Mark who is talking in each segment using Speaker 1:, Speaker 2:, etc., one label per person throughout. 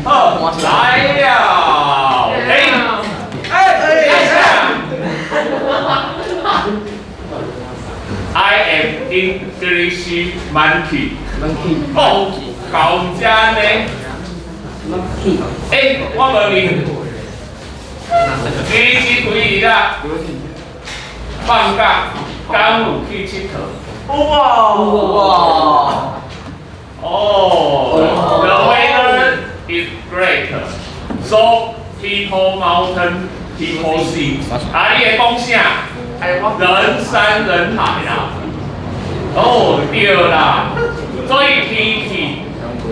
Speaker 1: 好，來了，欸，
Speaker 2: 哎
Speaker 1: 等一下。I am English monkey。哦，到遮呢？欸，我問你，你這幾日啊，放假敢有去𨑨迌？
Speaker 2: 有無？
Speaker 3: 哇！
Speaker 1: 哦，The weather is great, so people mountain, people sea。啊，你會講啥？人山人海啦。哦，對啦，所以天氣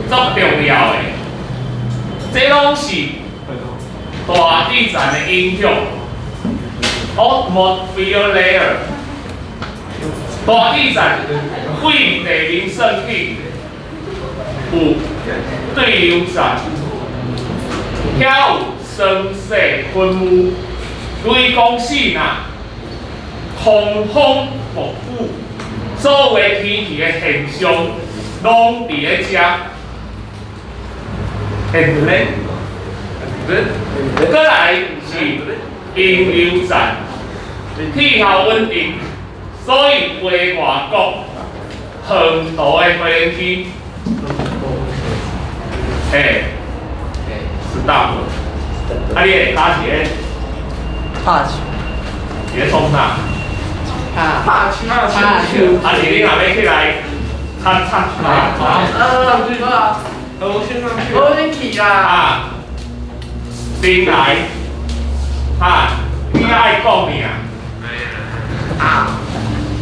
Speaker 1: 足重要的，這攏是大氣層的影響。Atmosphere layer，大氣層對地面算起有對流層，遐有霜雪雲霧，雷公死呐，狂風暴雨，所有的天氣的現象攏佇咧遮。And then，閣來是平流層，氣候穩定，所以飛外國長途的飛機，欸，stop，啊，你下跤是咧
Speaker 3: 拍球，
Speaker 1: 是咧創啥？
Speaker 3: 拍
Speaker 2: 拍球，
Speaker 3: 拍球，
Speaker 1: 啊是你若欲起來，擦擦擦擦。
Speaker 2: 上去啊！
Speaker 4: 我先上去。
Speaker 2: 我先起啦。
Speaker 1: 啊，丁來，哈，你愛講爾。
Speaker 2: 啊。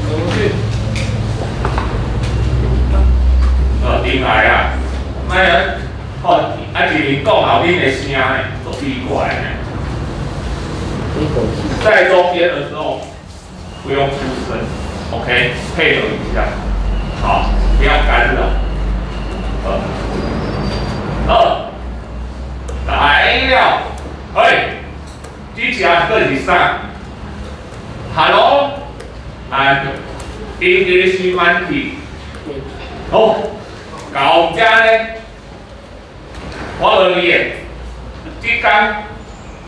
Speaker 4: 我去。
Speaker 1: 哦，丁來啊，莫啊，哦，啊一面講後面的聲呢，足奇怪呢。在中間的時候不用出聲，OK，配合一下，好，不要干擾。二，來了，喂，這隻閣是啥？Hello，I'm English monkey。好，到遮呢，我問你的，這工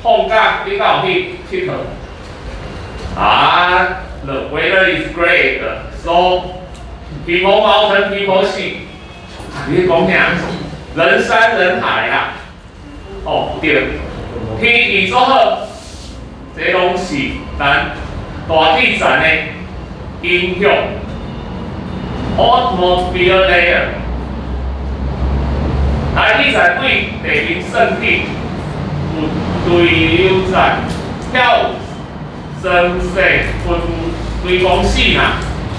Speaker 1: 放假你敢有去𨑨迌？啊，The weather is great, so people mountain, people sea。你咧講啥？人山人海啦。哦，對，天氣足好，這攏是咱大氣層的影響。Atmosphere layer，大氣層對地面算起有對流層，遐有霜雪雲霧，雷公死呐，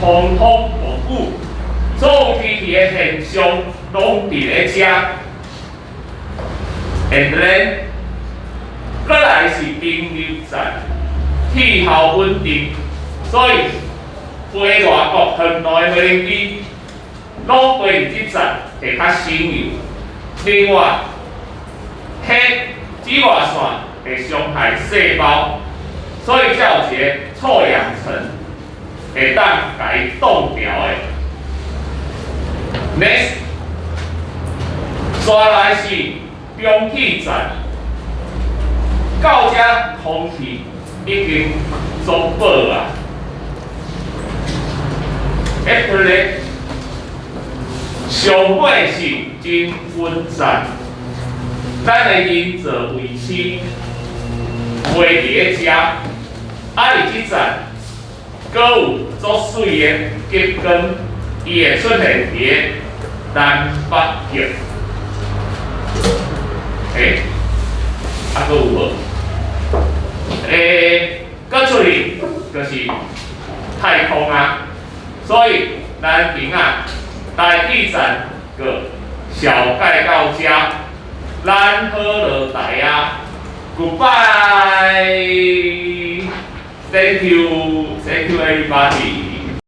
Speaker 1: 狂風暴雨，所有天氣的現象攏佇咧遮。And then，閣來是平流層，氣候穩定，所以飛外國長途的飛機，攏飛佇這層會較省油。另外，彼紫外線會傷害細胞，所以才有一個臭氧層會當共伊擋牢的。Next，紲來是中氣層，到遮空氣已經足薄啊。After that，上尾是真雲層，咱的人造衛星飛佇咧遮，啊佇這層，閣有足媠的極光，伊會出現佇咧南北極。欸，啊，閣有無？欸，閣出去就是太空啊，所以咱今仔大氣層閣紹介到遮，咱好落台啊，Goodbye，Thank you，Thank you everybody。